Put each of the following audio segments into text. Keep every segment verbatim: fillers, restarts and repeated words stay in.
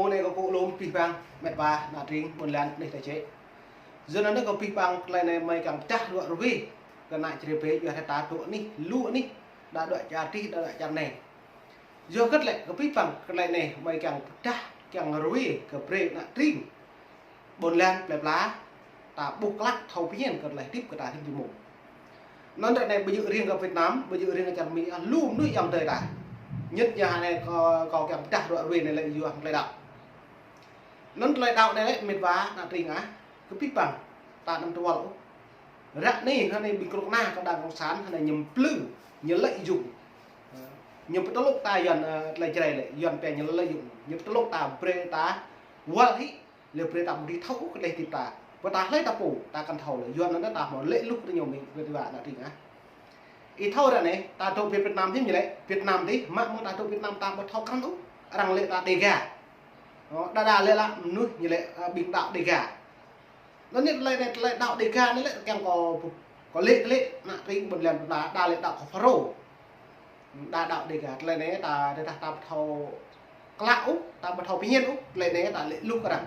Mông anai kâo kơkuh lom abih bang met wa ană tring ƀôn lan anih ta čĕ. Yua anŭn kâo abih bang tơlơi anai mơi kiăng pơdah ruă ruê kơ ană Jrai bê, yua hơtai ta dŏ anih, lu anih, đa dŏ čar adih, đa dŏ čar anai. Yua hơget lĕ kơ abih bang tơlơi anai mơi kiăng pơdah, kiăng ruê kơ brơi ană tring ƀôn lan plơi pla ta ƀuh klă thâo pơñen kơ tơlơi hơdip kơ ta rĭm či mông. Anŭn ră anai ƀu djơ̆ riêng kơ Việt Nam, ƀu djơ̆ riêng kơ čar Mi, ah, lu mơnuih ayŏng adơi ta. Ñĕt yua anai kâo, kâo kiăng pơdah ruă ruê anai lĕ yua hăng tơlơi đaŏ. Anŭn tơlơi đaŏ anai lĕ met wa ană tring ah, kơ abih bang ta anăm tơwăl ôh. Ră anai, hơnai ƀing kơnuk kơna kơ đảng cộng sản, hơnai ñu plư, ñu lợi dụng. Ñu pơtơlŭk ta Yuan, ơ, tơlơi Jrai lĕ, Yuan pia ñu lợi dụng. Ñu pơtơlŭk ta brơi ta wăl hĭ, lĕ brơi ta ƀu dưi thâo ôh kơ tơlơi hơdip ta. Pơ ta hlơi ta pô, ta kăn thâo lĕ. Yuan anŭn ta hmâo lĕ luh kơ ñu mơ̆n, met wa ană tring ah. Ih thâo ră anai, ta dŏ Việt Nam hiư̆m ñu lĕ, Việt Nam dih, mă mơ̆ng ta dŏ Việt Nam ta ƀu thâo krăn ôh, arăng lĕ ta Đêga. Ơ, đa đa lĕ lă mơnuih ñu lĕ, ơ, ƀing đaŏ Đêga. Anŭn anai tơlơi anai, tơlơi đaŏ Đêga anai lĕ kiăng kâo, kâo lĕ, lĕ ană tring ƀôn lan ta, đa lĕ đaŏ kơ Phrô. Đa đaŏ Đêga, tơlơi anai ta, tơdah ta ƀu thâo klă ôh, ta ƀu thâo pơñen ôh, tơlơi anai ta lĕ luh kơ arăng.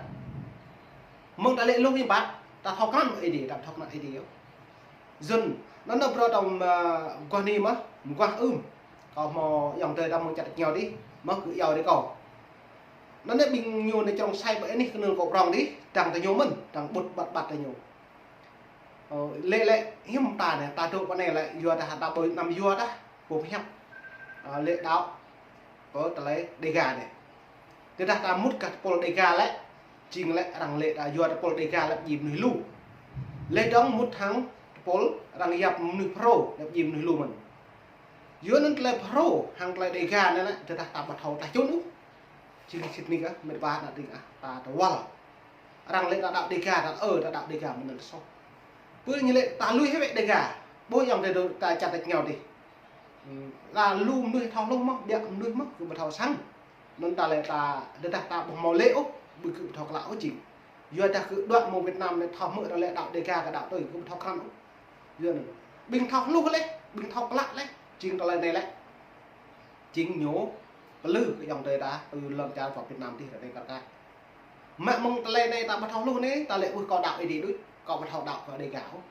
Mơ̆ng ta lĕ luh hiư̆m pă, ta thâo krăn Ơi Adai, ta ƀu thâo krăn Ơi Adai ôh. Yua anŭn, anŭn bruă tơm, ơ, mơguah anai mơ̆, mơguah ưm. Kâo hmâo ayŏng adơi ta mơ̆ng čar tač rơngiao dih, mơ̆ gơ̆ iâu dih kâo. Anŭn anai ƀing ñu anai čơrông sai ƀơi anih kơnơ̆ng kâo prŏng dih, dăng tơ ñu mơ̆n, dăng ƀut ƀat ƀat tơ ñu. Ơ, lĕ lĕ hiư̆m ta anai, ta dŏ pơ anai lĕ, yua dah ta ƀơi anăm yua dah, pô pơhiăp. Ơ, lĕ đaŏ kơ tơlơi Đêga anai. Tơdah ta mŭt kơ tơpul Đêga lĕ, jing lĕ arăng lĕ ta yua tơpul Đêga lĕ pơdjai mơnuih lu. Lĕ dơ̆ng mŭt hăng tơpul arăng yap mơnuih Phrô, lĕ pơdjai mơnuih lu mơ̆n. Yua anŭn tơlơi Phrô hăng tơlơi Đêga anai lĕ, tơdah ta ƀu thâo tơlơi čun ôh. Jing sĭt nik ah, met wa ană tring ah, ta tơwăl. Arăng lĕ ta đaŏ Đêga, ta ơ ta đaŏ Đêga mơ̆n anŭn soh. Pơ ñu lĕ ta lui hĭ wĕ Đêga. Ƀu ayŏng adơi ta čar tač rơngiao dih. Hmm, ta lu mơnuih thâo hluh mơ̆, ƀiă mơnuih mơ̆, gơ̆ ƀu thâo săng. Anŭn ta lĕ ta, tơdah ta ƀu hmâo lĕ ôh, ƀu gơ̆ ƀu thâo klă ôh jing. Yua dah gơ̆ đuaĭ mơ̆ng Việt Nam anai thâo hmư̆ arăng lĕ đaŏ Đêga kơ đaŏ tui, gơ̆ ƀu thâo krăn ôh. Yua anŭn. Ƀing thâo hluh lĕ, ƀing thâo klă lĕ, jing tơlơi anai lĕ. Jing ñu plư kơ ayŏng adơi ta, tui lŏn čar kơ Việt Nam dih ră anai kar kaĭ. Mă mơ̆ng tơlơi anai ta ƀu thâo hluh anai, ta lĕ ƀuh kâo đaŏ Ơi Adai đôč, kâo ƀu thâo đaŏ kơ Đêga ôh.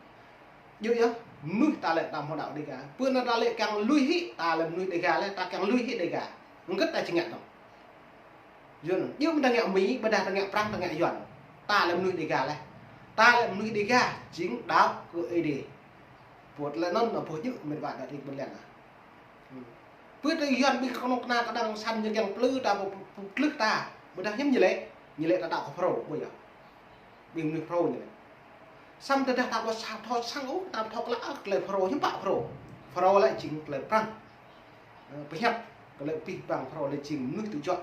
Yua yơh, mơnuih ta lĕ ta hmâo đaŏ Đêga. Pơ anŭn ta lĕ kiăng lui hĭ, ta lĕ mơnuih Đêga lĕ, ta kiăng lui hĭ Đêga. Hơget ta či ngă dơ̆ng. Yua anŭn, yua mơ̆ ta ngă Mi, ƀôdah ta ngă Prăng, ta ngă Yuan. Ta lĕ mơnuih Đêga lĕ. Ta lĕ mơnuih Đêga, jing đaŏ kơ Ơi Adai. Pơ̆t lĕ anŭn, anŭn pơ̆t yơh, met wa ană tring ƀôn lan ah. Hmm. Pơ tơ Yuan ƀing kơnuk kơna kơ đảng cộng sản ñu kiăng plư ta, pơplư ta. Ƀôdah hiư̆m ñu lĕ, ñu lĕ ta đaŏ kơ Phrô, ƀu yơh. Ƀing mơnuih Phrô ñu lĕ. Săm tơdah ta ƀu sa-, thâo săng ôh, ta thâo klă ôh, tơlơi Phrô, hiư̆m pă Prô. Phrô lĕ jing tơlơi Prăng. Ơ, pơhiăp, kơ lĕ abih bang Phrô lĕ jing mơnuih tơjuă.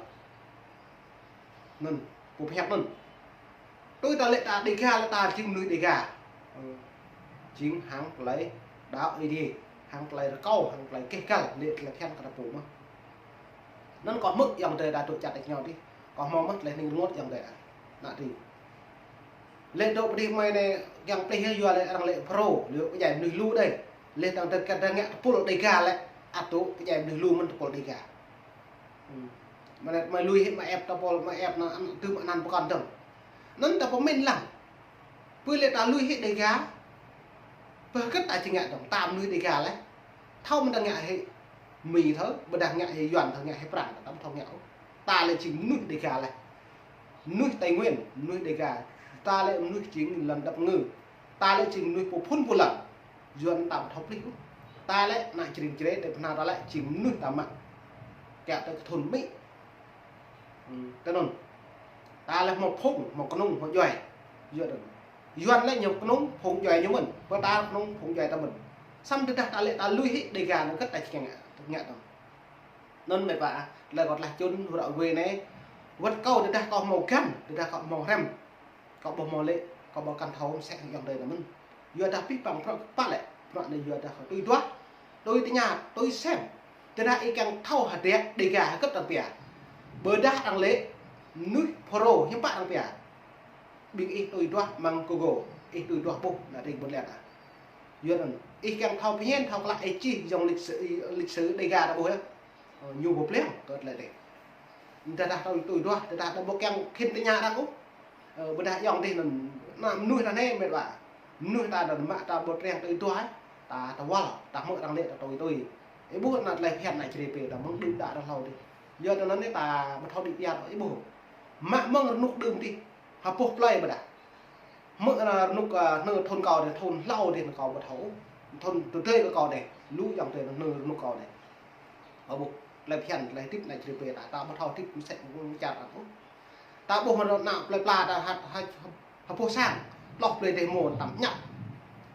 Anŭn, pô pơhiăp anŭn. Tui ta lĕ ta Đêga lĕ ta jing mơnuih Đêga. Ơ, jing hăng tơlơi đaŏ Ơi Adai, hăng tơlơi rơkâo, hăng tơlơi keh kăl, lĕ tơlơi phiăn kơ ta pô mơ̆n. Anŭn kâo hmư̆ ayŏng adơi ta dŏ čar tač rơngiao dih. Kâo hmâo mơ̆ tơlơi hning rơngot ayŏng adơi ah. Ană tring. Lĕ dŏ pơ dih mơi anai kiăng plih yơh yua lĕ arăng lĕ Phrô, lĕ pơdjai mơnuih lu đơi. Lĕ dơ̆ng tơ kơ dơ̆ng ngă tơpul Đêga lĕ, ăt dŏ pơdjai mơnuih lu mơ̆n tơpul Đêga. Hmm. Mơi anai, mơi lui hĭ mơi ĕp tơpul, mơi ĕp anăn, anăn, tơm anăn pơkŏn dơ̆ng. Anŭn ta pơmĭn lăng. Pơ lĕ ta lui hĭ Đêga. Pơ hơget ta či ngă dơ̆ng, ta mơnuih Đêga lĕ. Thâo mơ̆n ta ngă hĭ Mi thâo, ƀôdah ngă hĭ Yuan thâo, ngă hĭ Prăng, ta ƀu thâo ngă ôh. Ta lĕ jing mơnuih Đêga lĕ. Mơnuih Tây Nguyên, mơnuih Đêga. Ta lĕ mơnuih jing lŏn dăp ngư. Ta lĕ jing mơnuih pô phŭn pô lŏn. Yua anŭn ta ƀu thâo plih ôh. Ta lĕ ană Jrai, Jrai, tơ pơhna ta lĕ jing mơnuih ta mă. Kiăng tơ kơ thun Mi. Hmm, tơ anŭn. Ta lĕ hmâo phung, hmâo kơnung, hmâo djuai. Yua anŭn. Yuan lĕ ñu kơnung, phung djuai ñu mơ̆n. Pơ ta kơnung, phung djuai ta mơ̆n. Săm tơdah ta lĕ ta lui hĭ Đêga anŭn hơget ta či ngă, ngă dơ̆ng. Anŭn met wa, tơlơi kâo tơlơi čun ruă ruê anai. Wơ̆t kâo tơdah kâo hmâo găn, tơdah kâo hmâo hrăm. Kâo ƀu hmâo lĕ, kâo ƀu kăn thâo mơsĕ ayŏng adơi anŭn mơ̆n. Yua dah abih bang bruă kơpă lĕ, bruă anai yua dah kâo tui duah, tui tơña, tui sem. Tơdah ih kiăng thâo hơdră Đêga hơget arăng pia. Ƀôdah arăng lĕ, mơnuih Phrô hiư̆m pă arăng pia. Ƀing ih tui duah amăng Google, ih tui duah ƀuh, ană tring ƀôn lan ah. Yua anŭn, ih kiăng thâo pơñen, thâo klă ih čih yŏng lịch sử, lịch sử Đêga ta ƀuh yơh. Ơ, ñu pơplih kơ tơlơi anai. Tơdah ta tui duah, tơdah ta ƀu kiăng khĭn tơña arăng ôh. Ơ, ƀôdah ayŏng adih anŭn, anŭn mơnuih ta anai mĕt wa. Mơnuih ta anŭn mă ta ƀu triang tui duah, ta, ta wăl, ta hmư̆ arăng lĕ ta tui tui. Ih ƀuh anŭn tơlơi phiăn anai čri pê ta mơ̆ng đưm đă ră hlâo adih. Yua anŭn anai ta ƀu thâo đĭ biar ih ƀuh. Mă mơ̆ng rơnŭk đưm adih, ha boh plơi ƀôdah. Hmư̆, ơ, rơnŭk, ơ, hnư thŭn kâo adih, thŭn hlâo adih kâo ƀu thâo. Thŭn tơdơi kơ kâo adih, lu ayŏng adih hnư rơnŭk kâo adih. Ih ƀuh, tơlơi phiăn, tơlơi hơdip anai čri pê ta, ta ƀu thâo hơdip mơsĕ mơ̆ng čar ta ôh. Ta ƀuh mơ̆n anŭn plơi pla ta ha, ha, ha boh sang, tloh plơi dêh mô tăm ñăp.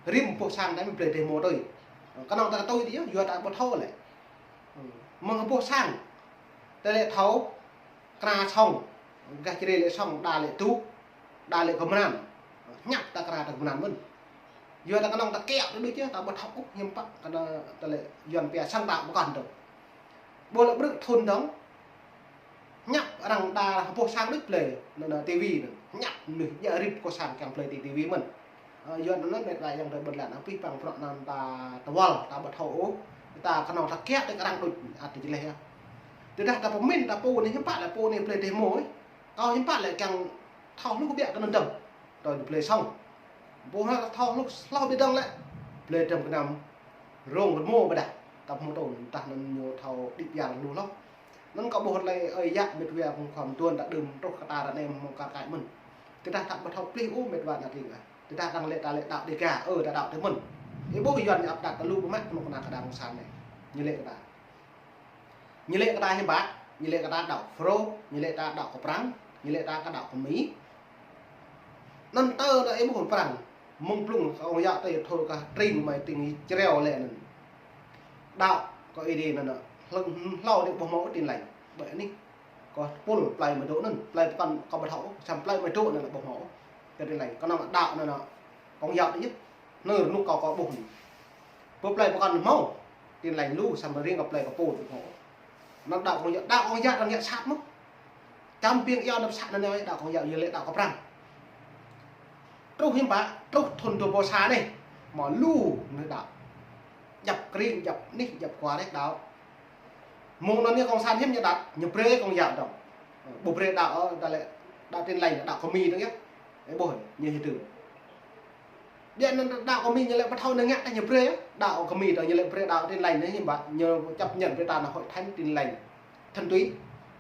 Rĭm boh sang ta mơ̆n plơi dêh mô tui. Kơnơ̆ng ta tui adih yơh, yua ta ƀu thâo lĕ. Mơ̆ng ha boh sang. Ta lĕ thâo, kra sŏng, gah čri lĕ sŏng, đa lĕ dŭ, đa lĕ kơmran. Ñăp ta kra ta kơmran mơ̆n. Yua ta kơnơ̆ng ta kiăo tui đôč yơh, ta ƀu thâo ôh hiư̆m pă, kơnơ̆ng ta lĕ Yuan pia sang ta ƀu kăn dơ̆ng. Ƀu lĕ brư̆ thŭn dơ̆ng, ñăp arăng đa ha boh sang đôč plơi, anŭn, anŭn ti vi anŭn. Ñăp mơnuih djă rĭm kơ sang kiăng plơi ti, ti vi mơ̆n. Ơ, yua anŭn mĕt wa ayŏng adơi ƀôn lan, abih bang bruă anŭn ta, ta wăl, ta ƀu thâo ôh. Ta kơnơ̆ng ta kiăo tui kơ arăng đôč, ăt tơlơi yơh. Tơdah ta pơmĭn ta pô anai hiư̆m pă lĕ pô anai plơi dêh mô ih. Kâo hiư̆m pă lĕ kiăng thâo hluh biă kơ anŭn dơ̆ng. Tui plơi sŏng. Ƀu hă thâo hluh, hluh biă dơ̆ng lĕ. Plơi dơ̆ng kơnăm rông rơmô ƀôdah. Ta pơhmutu, tah anŭn ñu thâo đĭ biar lu hloh. Anŭn kâo ƀuh tơlơi ơi yă mĕt wa phung khua mơduôn ta đưm truh kơ ta ră anai mơ̆ng kar kaĭ mơ̆n. Tơdah ta ƀu thâo plih ôh mĕt wa ană tring ah. Tơdah arăng lĕ ta lĕ đaŏ Dega, ơ, ta đaŏ tui mơ̆n. Ih ƀuh Yuan ñu ăp đặt ta lu pơmă kơnuk kơna kơ đảng cộng sản anai. Ñu lĕ kơ ta. Ñu lĕ kơ ta hiư̆m pă, ñu lĕ kơ ta đaŏ Frô, ñu lĕ ta đaŏ kơ Prăng, ñu lĕ ta kơ đaŏ kơ Mi. Anŭn tơ anŭn ih ƀuh Prăng, mơ̆ng blung kơ ong yă tơ thâo kơ tring mơi tring čreo lĕ anŭn. Đaŏ kơ Ơi Adai anŭn, hlâo, hlâo anai ƀu hmâo Tin Lành. Ƀơi anai, kơ tơpul plơi mơi dŏ anŭn, plơi pơkŏn kâo ƀu thâo, samơ̆ plơi mơi dŏ anŭn lĕ ƀu hmâo. Kơ Tin Lành, kơnơ̆ng đaŏ anŭn, kơ ong yă tơ yơh. Anŭn rơnŭk kâo, kâo ƀuh anai. Pơ plơi pơkŏn hmâo, Tin Lành lu, samơ̆ riêng kơ plơi kơ pô ƀu hmâo. Anŭn đaŏ kơ ong yă, đaŏ kơ ong yă arăng ngă sat mơ̆n. Čăm ƀing yua anŭn sat anŭn yơh, đaŏ kơ ong yă, yua lĕ đaŏ kơ Prăng. Truh hiư̆m pă, truh thŭn dua rơbâo sa anai. Hmâo lu mơnuih đaŏ. Djăp kring, djăp anih, djăp kuar ih đaŏ. Mơ̆ng anŭn anai cộng sản hiư̆m ñu đaŏ, ñu brơi kơ ong yă dơ̆ng. Ƀu brơi đaŏ, ơ, đaŏ lĕ, đaŏ Tin Lành, đaŏ kơ Mi dơ̆ng yơh. Ih ƀuh, ñu hơdôm. Biă anŭn đaŏ kơ Mi ñu lĕ ƀu thâo anŭn ngă tah ñu brơi, đaŏ kơ Mi dơ̆ng ñu lĕ brơi đaŏ Tin Lành anai hiư̆m pă, ñu chấp nhận brơi ta anŭn Hội Thánh Tin Lành thuần túy.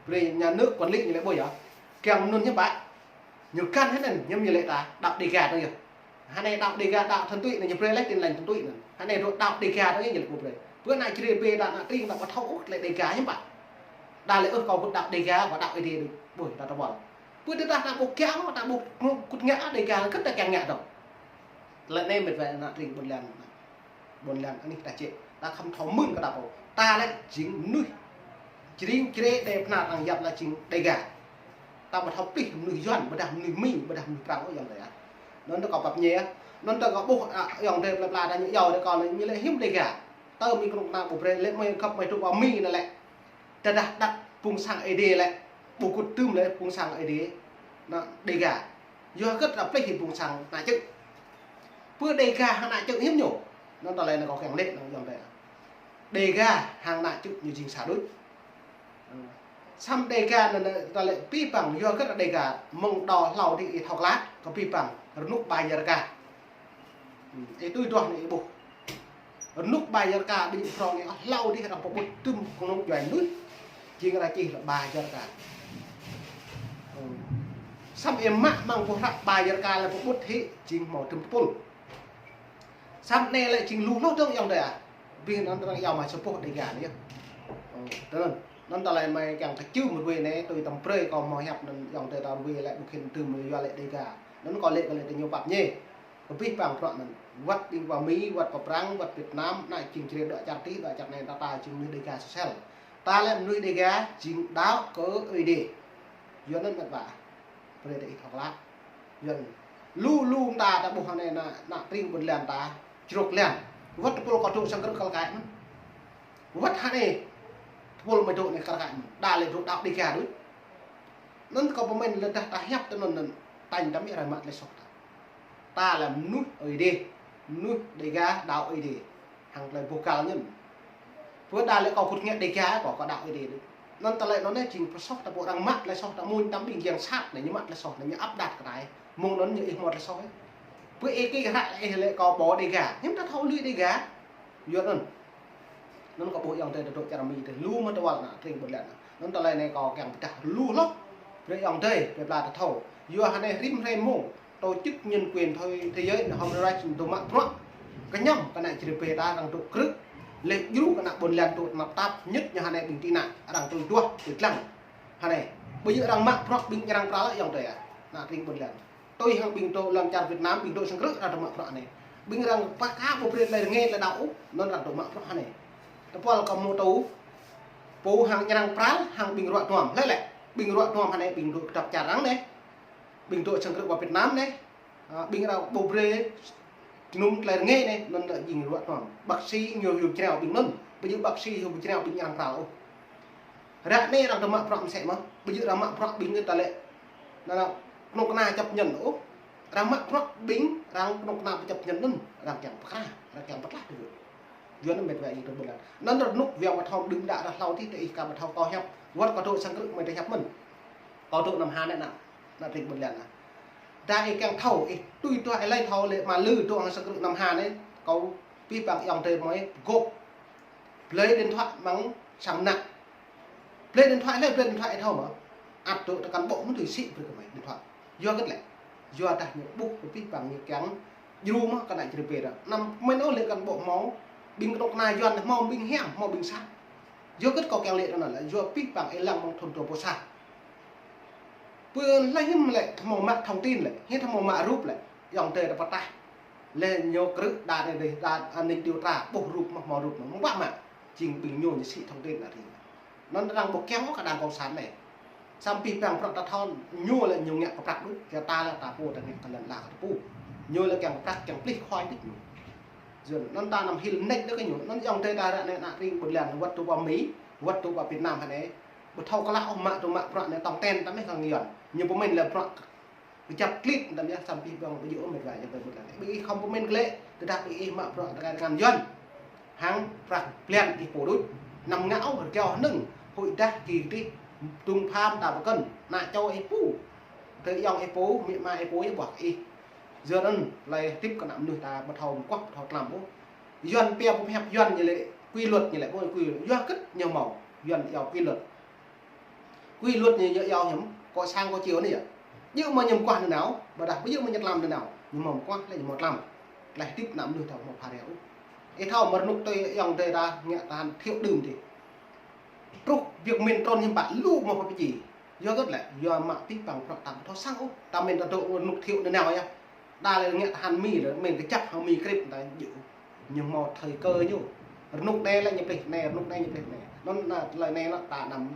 Brơi nhà nước quản lý ñu lĕ ƀu yơh. Kiăng anŭn hiư̆m pă. Ñu kăn hĭ anŭn, hiư̆m ñu lĕ ta, đaŏ Dega dơ̆ng yơh. Hơnai đaŏ Dega đaŏ thuần túy anŭn ñu brơi lĕ Tin Lành thuần túy anŭn. Hơnai đaŏ Dega dơ̆ng ñu lĕ ƀu brơi. Pơ anai čri pê đaŏ ană tring đaŏ ƀu thâo ôh tơlơi Dega hiư̆m pă. Đa lĕ ôh kâo ƀu đaŏ Dega, kâo đaŏ Ơi Adai đôč. Ƀuh, ta tơwăl. Pơ tơdah ta ƀu kiăng, ta ƀu kŭt ngă Dega, kơ ta kiăng ngă dơ̆ng. Tơlơi anai mĕt wa ană tring ƀôn lan. Ƀôn lan anih ta čĕ. Ta khŏm thâo mơ̆n kơ ta pô. Ta lĕ jing mơnuih. Jring čri đe pơnar arăng yap lĕ jing Dega. Ta ƀu thâo plih mơnuih Yuan, ƀôdah mơnuih Mi, ƀôdah mơnuih Prăng ôh ayŏng adơi ah. Anŭn tơ kâo pap ñe ah. Anŭn tơ kâo ƀuh, a, ayŏng adơi plơi pla ta ñu yua tơ kâo anai ñu lĕ hiư̆m Dega. Tơ Mi kơnuk kơna ƀu brơi lĕ mơi khăp mơi dŏ pơ Mi anŭn lĕ. Tơdah đaŏ phung sang Ơi Adai lĕ, ƀu kŭt tŭm lĕ phung sang Ơi Adai. Anŭn Dega. Yua hơget ta plih hĭ phung sang ană čư̆. Pơ Dega hăng ană čư̆ hiư̆m ñu. Anŭn tơlơi anai kâo kiăng lĕ anŭn ayŏng adơi. Dega hăng ană čư̆ ñu jing sa đôč. Samơ̆ Dega anŭn, anŭn tơlơi abih bang yua hơget Dega mơ̆ng đaŏ hlâo adih ih thâo klă, kơ abih bang rơnŭk ƀai Jrka. Ih tui duah anai ih ƀuh. Rơnŭk ƀai Jrka ƀing phrâo anai hlâo adih arăng pơƀut tŭm kơnuk djuai mơnuih. Jing arăng čih lĕ ƀai Jrka. Samơ̆ ih mă mơ̆ng boh hră ƀai Jrka lĕ pơƀut hĭ jing hmâo tŭm tơpul. Samơ̆ anai lĕ jing lu hloh dơ̆ng ayŏng adơi ah. Abih anŭn arăng yua mă sa boh Dega anai yơh. Tơl anŭn, anŭn tơlơi mơi kiăng kơčưm rơwe anai tui tăm brơi kâo hmâo hiăp anŭn ayŏng adơi ta rơwe lĕ ƀu khĭn tŭm yua lĕ Dega. Anŭn kâo lĕ kơ lĕ tơ ñu pap ñe. Kơ abih bang bruă anŭn. Wăt ƀing pơ Mi, wăt pơ Prăng, wăt Việt Nam, anai jing čri đaŏ čar adih, đaŏ čar anai ta, ta jing mơnuih Dega sơsel. Ta lĕ mơnuih Dega jing đaŏ kơ Ơi Adai. Yua anŭn mĕt wa. Brơi ta ih thâo klă. Yua anŭn. Lu lu ta ta ƀuh hơnai ană, ană tring ƀôn lan ta. Čruk lan. Wăt tơpul kâo dŏ sang krư̆ kar kaĭ mơ̆n. Wăt hơnai. Tơpul mơi dŏ anai kar kaĭ mơ̆n. Đa lĕ dŏ đaŏ Dega đôč. Anŭn kâo pơmĭn lĕ tơdah ta hiăp tui anŭn anŭn. Tañ ta mĭ rai mă tơlơi soh ta. Ta lĕ mơnuih Ơi Adai. Mơnuih Dega đaŏ Ơi Adai. Hăng tơlơi boh găl ñu. Pơ đa lĕ kâo kŭt ngă Dega kâo, kâo đaŏ Ơi Adai đôč. Anŭn tơlơi anŭn anai jing pơsoh ta pô arăng mă tơlơi soh ta mơ̆n, tơdah ƀing yang sat anai ñu mă tơlơi soh anai ñu ăp đah kơ ta. Mơ̆ng anŭn ñu ih mă tơlơi soh. Pơ ih kĭ hră lĕ ih lĕ kâo ƀu Dega. Hiư̆m ta thâo lui Dega. Yua anŭn. Anŭn kâo ƀuh ayŏng adơi ta dŏ čar Mi tơ lu mơ̆ tơwăl ană tring ƀôn lan. Anŭn tơlơi anai kâo kiăng pơdah lu hloh. Brơi ayŏng adơi, brơi pla ta thâo. Yua anai rĭm hrơi mông tổ chức nhân quyền thế, thế giới anai hôm nay dŏ mă bruă. Kơñăm kơ ană Čư̆ Rơbê ta arăng dŏ krư̆. Lĕ djru kơ ană ƀôn lan dŏ tơnap tap, nhất ñu anai ƀing tị nạn arăng tui duah, tui lăng. Anai, ƀu djơ̆ arăng mă bruă ƀing arăng pral ayŏng adơi ah. Ană tring ƀôn lan. Tui hăng ƀing dŏ lăm čar Việt Nam, ƀing dŏ sang krư̆ arăng dŏ mă bruă anai. Ƀing arăng pơkă ƀu brơi tơlơi rơngai tơlơi đaŏ ôh, anŭn arăng dŏ mă bruă anai. Tơpul kâo mơ̆ tŭ, pô hăng arăng pral, hăng ƀing ruă duăm. Lĕ lĕ, ƀing ruă duăm anai, ƀing dŏ kơdŏp čar arăng anai. Ƀing dŏ sang krư̆ ƀơi Việt Nam anai. Ă, ƀing arăng ƀu brơi jơnum tơlơi rơngai anai, anŭn lĕ jing ruă duăm. Bác sĩ ñu hyu jrao ƀing anŭn, ƀu djơ̆ bác sĩ hyu jrao ƀing arăng pral ôh. Ră anai arăng dŏ mă bruă mơsĕ mơ̆, ƀu djơ̆ arăng mă bruă ƀing ta lĕ. Anŭn, anŭn kơnuk kơna chấp nhận ôh. Arăng mă bruă ƀing, arăng kơnuk kơna chấp nhận anŭn, arăng kiăng pơkra, arăng kiăng pơtlaih tơ. Yua anŭn mĕt wa ih dŏ ƀôn lan. Anŭn rơnŭk wa ƀu thâo đưm đă ră hlâo tih tơ ih ka ƀu thâo kâo hiăp. Wơ̆t kâo dŏ sang krư̆ mơ̆ tơ hiăp mơ̆n. Kâo dŏ năm ha anai ană, ană tring ƀôn lan ah. Tơdah ih kiăng thâo, ih tui tui ih lăi thâo lĕ mă lư dŏ hăng sang krư̆ năm ha anai, kâo pih păng ayŏng adơi mơi gŏp. Blơi điện thoại mơ̆ng sang ană. Blơi điện thoại lĕ, blơi điện thoại thâo mơ̆. Ăt dŏ tơ cán bộ mơ̆n tui sĭ brơi kơ mơi điện thoại. Yua hơget lĕ. Yua dah ñu ƀuh kơ pih păng ñu kiăng djru mơ̆ kơ ană Čư̆ Rơbê dah. Anăm kơmĭn ôh lĕ cán bộ hmâo ƀing kơnuk kơna Yuan hmâo ƀing hiam, hmâo ƀing sat. Yua hơget kâo kiăng lĕ tơ anŭn lĕ. Yua pih păng ih lăng mơ̆ng thun dua pluh sa. Pơ lĕ hiư̆m lĕ, hmâo mă thông tin lĕ, hiư̆m hmâo mă rup lĕ, ayŏng adơi ta pơtah. Lĕ ñu krư̆ đa anai dih, đa an ninh điều tra, ƀuh rup mơ̆, hmâo rup mơ̆, mơ̆ng pă mă, jing ƀing ñu ñu sĭ thông tin ană tring. Anŭn arăng ƀu kiăng ôh kơ đảng cộng sản anai. Samơ̆ pih păng bruă ta thâo, ñu lĕ ñu ngă kơ prăk đôč, kơ ta lĕ ta pô ta ngă kơ lŏn ala kơ ta pô. Ñu lĕ kiăng kơ prăk, kiăng plih khoi đôč ñu. Yua anŭn ta anăm hil mơneč đôč kơ ñu, anŭn ayŏng adơi ta ră anai ană tring ƀôn lan, wơ̆t dŏ ƀơi Mi, wơ̆t dŏ ƀơi Việt Nam anai. Ƀu thâo klă ôh mă dŏ mă bruă anai tong ten ta mơ̆ hăng Yuan. Ñu pơmĭn lĕ bruă kơjăp klĭt, tơdah yơh samơ̆ pih păng ƀu djơ̆ ôh mĕt wa ayŏng adơi ƀôn lan. Ƀing ih khŏm pơmĭn glaĭ, tơdah ƀing ih mă bruă tơkai tơngan Yuan. Hăng prăk blan ih pô đôč. Anăm ngă ôh rơgao hơnơ̆ng, huĭ dah kơ tih, dŭng pham ta pơkŏn, ană čô ih pô. Tơ ayŏng ih pô, amĭ ama ih pô yơh ƀuah ih. Yua anŭn, tơlơi hơdip kơ ană mơnuih ta ƀu thâo mơguah, ƀu thâo tlam ôh. Yuan pia pơhiăp Yuan ñu lĕ, quy luật ñu lĕ, ƀu quy luật. Yua hơget ñu hmâo, Yuan iâu quy luật. Quy luật ñu, ñu iâu hiư̆m, kơ sang kơ chiêu anai yơh. Djơ̆ mơ̆ ñu mơguah nanao, ƀôdah ƀu djơ̆ mơ̆ ñu tlam nanao, ñu hmâo mơguah lĕ ñu hmâo tlam. Tơlơi hơdip ană mơnuih ta hmâo phara ôh. Ih thâo mơ̆ rơnŭk tui ayŏng adơi ta ngă tơhan Thiệu đưm tih. Truh Việt Minh trŭn hiư̆m pă lu mơ̆ pơpơči. Yua hơget lĕ, yua mă pih păng bruă ta ƀu thâo sang ôh. Ta mĭn ta dŏ rơnŭk Thiệu nanao yơh. Đa lĕ ngă tơhan Mi lĕ, mĭn kơjăp hăng Mi krip ta djơ̆. Ñu hmâo thời cơ ñu. Rơnŭk anai lĕ ñu plih anai, rơnŭk anai ñu plih anai. Anŭn, ană, tơlơi anai anŭn ta anăm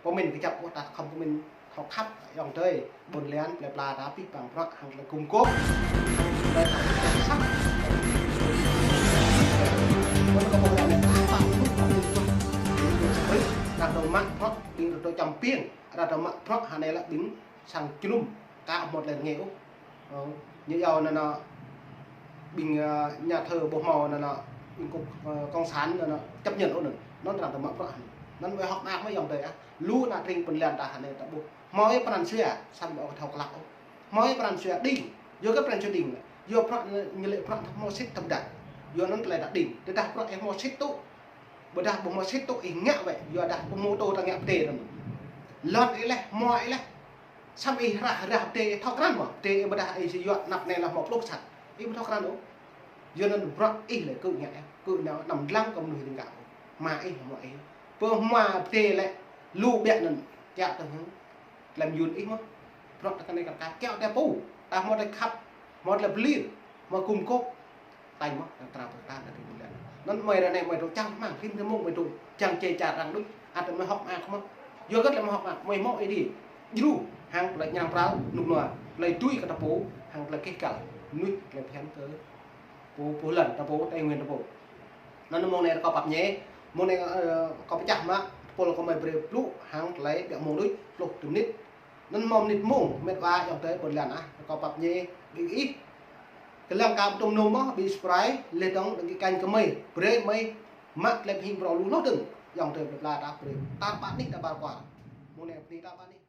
pơmĭn kơjăp ôh, ta khŏm pơmĭn thâo khăp, ayŏng adơi ƀôn lan, plơi pla ta pih păng bruă hăng tơlơi gum gôp. Tơlơi ta săp. Anŭn kơ ƀôn lan anai ta păng bruă, ta păng bruă. Arăng dŏ mă bruă, ƀing dŏ čăm piêng, arăng dŏ mă bruă, hơnai lĕ ƀing sang jơnum, ka hmâo tơlơi rơngai ôh. Ơ, ñu iâu anŭn, anŭn, ƀing, ơ, nhà thờ ƀu hmâo anŭn, anŭn, ƀing cộng, ơ, cộng sản anŭn, anŭn, chấp nhận ôh anŭn. Anŭn arăng dŏ mă bruă anŭn. Anŭn wơ̆t hŏk mơak mơ̆ ayŏng adơi ah. Lu ană tring ƀôn lan ta hơnai ta ƀuh. Hmâo ih pran jua, samơ̆ ƀu thâo klă ôh. Hmâo ih pran jua đing. Yua hơget pran jua đing lĕ. Yua bruă ñu lĕ bruă hmâo sĭt tơm đah. Yua anŭn tơlơi ta đing. Tơdah bruă ih hmâo sĭt tŭ. Ƀôdah ƀu hmâo sĭt tŭ ih ngă wơ̆t. Yua dah pơmô tô ta ngă pơdai anŭn. Lŏn ih leh, hmua ih leh. Samơ̆ ih rah, rah pơdai ih thâo krăn mơ̆. Pơdai ih ƀôdah ih sĭ yua anăp anai leh hmâo pluh sat. Ih ƀu thâo krăn ôh. Yua anŭn bruă ih lĕ kơ ngă, kơ nao anăm lăng kơ mơnuih ding kah. Hmua ih, hmua ih. Pơ hmua pơdai lĕ lu ƀiă anŭn kiaŏ tơ hăng. Tơlơi mơyun ih mơ̆. Bruă ta kơ anai kơ ka kiaŏ tơ pô. Ta hmâo tơlơi khăp, hmâo tơlơi pơlir, hmâo gum gôp. Tañ mơ̆, ta trao pơkra ta tring ƀôn lan. Anŭn mơi ră anai mơi dŏ čang rơmang, rĭm rơmông mơi dŏ čang čê čar arăng đôč, ăt mơi hŏk mơak mơ̆. Yua hơget lĕ mơi hŏk mơak, mơi hmâo ih đĭ. Djru, hăng tơlơi ñang pral, rơnŭk rơnua, tơlơi tui kơ ta pô, hăng tơlơi kih kăl. Mơnuih, tơlơi phiăn kơ pô, pô lăn ta pô, Tây Nguyên ta pô. Anŭn mông anai kâo pap ñe, mông anai, ơ, kâo pơčah mă, tơpul kâo mơi brơi pluh, hăng tơlơi ƀiă mông đôč, pluh tơm mơnit. Anŭn hmâo mơnit mông, mĕt wa ayŏng adơi ƀôn lan ah, kâo pap ñe, ƀing ih. Kơ lăng ka ƀu tŭm num mơ̆, ƀing Sprite, leh dŏng đăng ký kênh kơ mơi, brơi mơi, mă tơlơi pơhing phrâo lu hloh dơ̆ng. Ayŏng adơi plơi pla ta brơi. Tar ƀar anih ta ƀar kual. Mơ̆ng anai bơni tar ƀar anih.